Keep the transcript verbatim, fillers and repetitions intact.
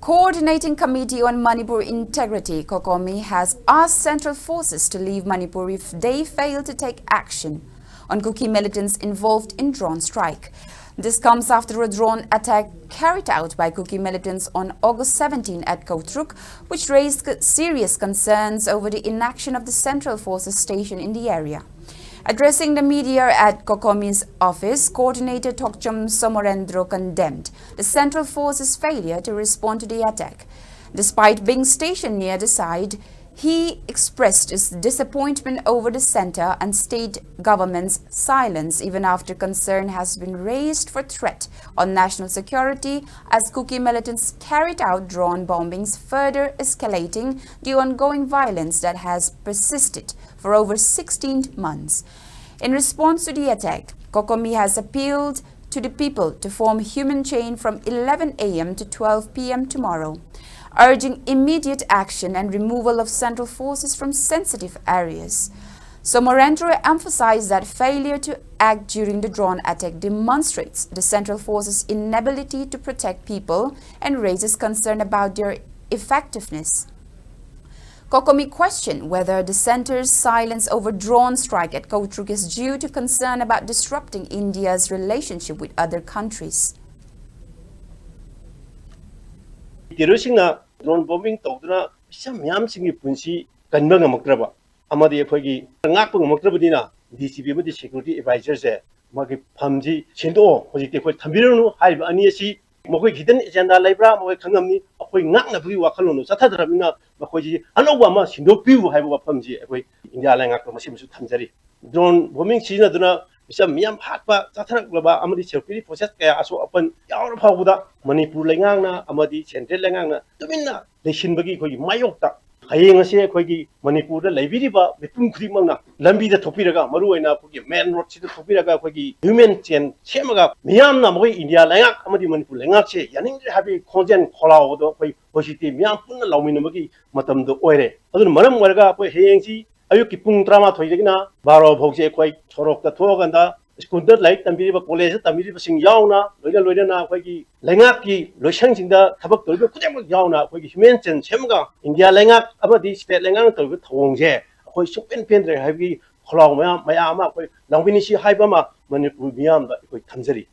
Coordinating Committee on Manipur Integrity, COCOMI, has asked central forces to leave Manipur if they fail to take action on Kuki militants involved in drone strike. This comes after a drone attack carried out by Kuki militants on August seventeen at Kotruk, which raised serious concerns over the inaction of the central forces station in the area. Addressing the media at COCOMI's office, Coordinator Thokchom Somorendro condemned the central forces' failure to respond to the attack. Despite being stationed near the site, he expressed his disappointment over the center and state government's silence, even after concern has been raised for threat on national security as Kuki militants carried out drone bombings, further escalating the ongoing violence that has persisted for over sixteen months. In response to the attack, COCOMI has appealed to the people to form human chain from eleven a m to twelve p m tomorrow, urging immediate action and removal of central forces from sensitive areas. Somorendro emphasized that failure to act during the drone attack demonstrates the central forces' inability to protect people and raises concern about their effectiveness. COCOMI questioned whether the center's silence over drone strike at Kotruk is due to concern about disrupting India's relationship with other countries. ꯇꯦꯔꯣꯔꯤꯁꯁꯤꯡꯅ drone bombing ꯇꯧꯗꯨꯅ ꯃꯤꯆꯝ ꯃꯌꯥꯝꯁꯤꯡꯒꯤ ꯄꯨꯟꯁꯤ ꯀꯟꯕ ꯉꯝꯃꯛꯇ꯭ꯔꯕ ꯑꯃꯗꯤ ꯑꯩꯈꯣꯏꯒꯤ ꯉꯥꯛꯄ ꯉꯝꯃꯛꯇ꯭ꯔꯕꯅꯤꯅ, ꯗꯤ ꯁꯤ ꯄꯤ ꯑꯃꯗꯤ security ꯑꯦꯗꯚꯥꯏꯖꯔꯁꯦ ꯃꯥꯒꯤ ꯐꯝꯁꯤ ꯁꯤꯟꯗꯣꯛꯑꯣ, ꯍꯧꯖꯤꯛꯇꯤ ꯑꯩꯈꯣꯏ ꯊꯝꯕꯤꯔꯨꯅꯨ ꯍꯥꯏꯔꯤꯕ ꯑꯅꯤ ꯑꯁꯤ ꯃꯈꯣꯏ ꯍꯤꯗꯟ ꯑꯦꯖꯦꯟꯗꯥ ꯂꯩꯕ꯭ꯔꯥ ꯃꯈꯣꯏ ꯈꯪꯉꯝꯅꯤ꯫ ꯑꯩꯈꯣꯏ ꯉꯥꯛꯅꯕꯒꯤ ꯋꯥꯈꯜꯂꯣꯟꯗꯣ ꯆꯠꯊꯗ꯭ꯔꯕꯅꯤꯅ ꯃꯈꯣꯏꯁꯤ ꯑꯅꯧꯕ ꯑꯃ ꯁꯤꯟꯗꯣꯛꯄꯤꯌꯨ ꯍꯥꯏꯕ ꯋꯥꯐꯝꯁꯤ ꯑꯩꯈꯣꯏ ꯏꯟꯗꯤꯌꯥ ꯂꯩꯉꯥꯛꯇ ꯃꯁꯤꯃꯁꯨ ꯊꯝꯖꯔꯤ꯫ ꯗ꯭ꯔꯣꯟ ꯕꯣꯝꯕꯤꯡ ꯁꯤꯖꯤꯟꯅꯗꯨꯅ ꯃꯤꯆꯝ ꯃꯤꯌꯥꯝ ꯍꯥꯠꯄ, ꯆꯥꯊꯔꯛꯂꯕ ꯑꯃꯗꯤ ꯁꯦꯀ꯭ꯌꯨꯔꯤꯇꯤ ꯐꯣꯔꯁꯦꯁ ꯀꯌꯥ ꯑꯁꯣꯛ ꯑꯄꯟ ꯌꯥꯎꯔ ꯐꯥꯎꯕꯗ ꯃꯅꯤꯄꯨꯔ ꯂꯩꯉꯥꯛꯅ ꯑꯃꯗꯤ ꯁꯦꯟꯇ꯭ꯔꯦꯜ ꯂꯩꯉꯥꯛꯅ ꯇꯨꯃꯤꯟꯅ ꯂꯩꯁꯤꯟꯕꯒꯤ ꯑꯩꯈꯣꯏꯒꯤ ꯃꯥꯌꯣꯛꯇ ꯍꯌꯦꯡ ꯑꯁꯤ ꯑꯩꯈꯣꯏꯒꯤ ꯃꯅꯤꯄꯨꯔꯗ ꯂꯩꯕꯤꯔꯤꯕ ꯃꯤꯄꯨꯝ ꯈꯨꯗꯤꯡꯃꯛꯅ ꯂꯝꯕꯤꯗ ꯊꯣꯛꯄꯤꯔꯒ, ꯃꯔꯨꯑꯣꯏꯅ ꯑꯩꯈꯣꯏꯒꯤ ꯃꯦꯟ ꯔꯣꯗꯁꯤꯗ ꯊꯣꯛꯄꯤꯔꯒ ꯑꯩꯈꯣꯏꯒꯤ ꯍ꯭ꯌꯨꯃꯦꯟ ꯆꯦꯟ ꯁꯦꯝꯃꯒ ꯃꯤꯌꯥꯝꯅ ꯃꯈꯣꯏ ꯏꯟꯗꯤꯌꯥ ꯂꯩꯉꯥꯛ ꯑꯃꯗꯤ ꯃꯅꯤꯄꯨꯔ ꯂꯩꯉꯥꯛꯁꯦ ꯌꯥꯅꯤꯡꯗ꯭ꯔꯦ ꯍꯥꯏꯕꯒꯤ ꯈꯣꯟꯖꯦꯜ ꯈꯣꯜꯂꯥꯎꯕꯗꯣ ꯑꯩꯈꯣꯏ ꯍꯧꯖꯤꯛꯇꯤ ꯃꯤꯌꯥꯝ ꯄꯨꯟꯅ ꯂꯥꯎꯃꯤꯟꯅꯕꯒꯤ ꯃꯇꯝꯗꯣ ꯑꯣꯏꯔꯦ꯫ ꯑꯗꯨꯅ ꯃꯔꯝ ꯑꯣꯏꯔꯒ ꯑꯩꯈꯣꯏ ꯍꯌꯦꯡꯁꯤ ꯑꯌꯨꯛꯀꯤ ꯄꯨꯡ ꯇꯔꯥꯃꯥꯊꯣꯏꯗꯒꯤꯅ ꯕꯥꯔꯣ ꯐꯥꯎꯁꯦ ꯑꯩꯈꯣꯏ ꯁꯣꯔꯣꯛꯇ ꯊꯣꯛꯑꯀꯥꯟꯗ ꯁ꯭ꯀꯨꯜꯗ ꯂꯥꯏꯔꯤꯛ ꯇꯝꯕꯤꯔꯤꯕ, ꯀꯣꯂꯦꯖꯇ ꯇꯝꯕꯤꯔꯤꯕꯁꯤꯡ ꯌꯥꯎꯅ, ꯂꯣꯏꯅ ꯂꯣꯏꯅꯅ ꯑꯩꯈꯣꯏꯒꯤ ꯂꯩꯉꯥꯛꯀꯤ ꯂꯣꯏꯁꯪꯁꯤꯡꯗ ꯊꯕꯛ ꯇꯧꯔꯤꯕ ꯈꯨꯗꯤꯡꯃꯛ ꯌꯥꯎꯅ ꯑꯩꯈꯣꯏꯒꯤ human chain ꯁꯦꯝꯃꯒ ꯏꯟꯗꯤꯌꯥ ꯂꯩꯉꯥꯛ ꯑꯃꯗꯤ ꯁ꯭ꯇꯦꯠ ꯂꯩꯉꯥꯛꯅ ꯇꯧꯔꯤꯕ ꯊꯧꯑꯣꯡꯁꯦ ꯑꯩꯈꯣꯏ ꯁꯨꯡꯄꯦꯟ ꯄꯦꯟꯗ꯭ꯔꯦ ꯍꯥꯏꯕꯒꯤ ꯈꯣꯜꯂꯥꯎ ꯃꯌꯥꯝ, ꯃꯌꯥꯝ ꯑꯃ ꯑꯩꯈꯣꯏ ꯂꯥꯡꯃꯤꯟꯅꯁꯤ ꯍꯥꯏꯕ ꯑꯃ ꯃꯅꯤꯄꯨꯔ ꯃꯤꯌꯥꯝꯗ ꯑꯩꯈꯣꯏ ꯊꯝꯖꯔꯤ꯫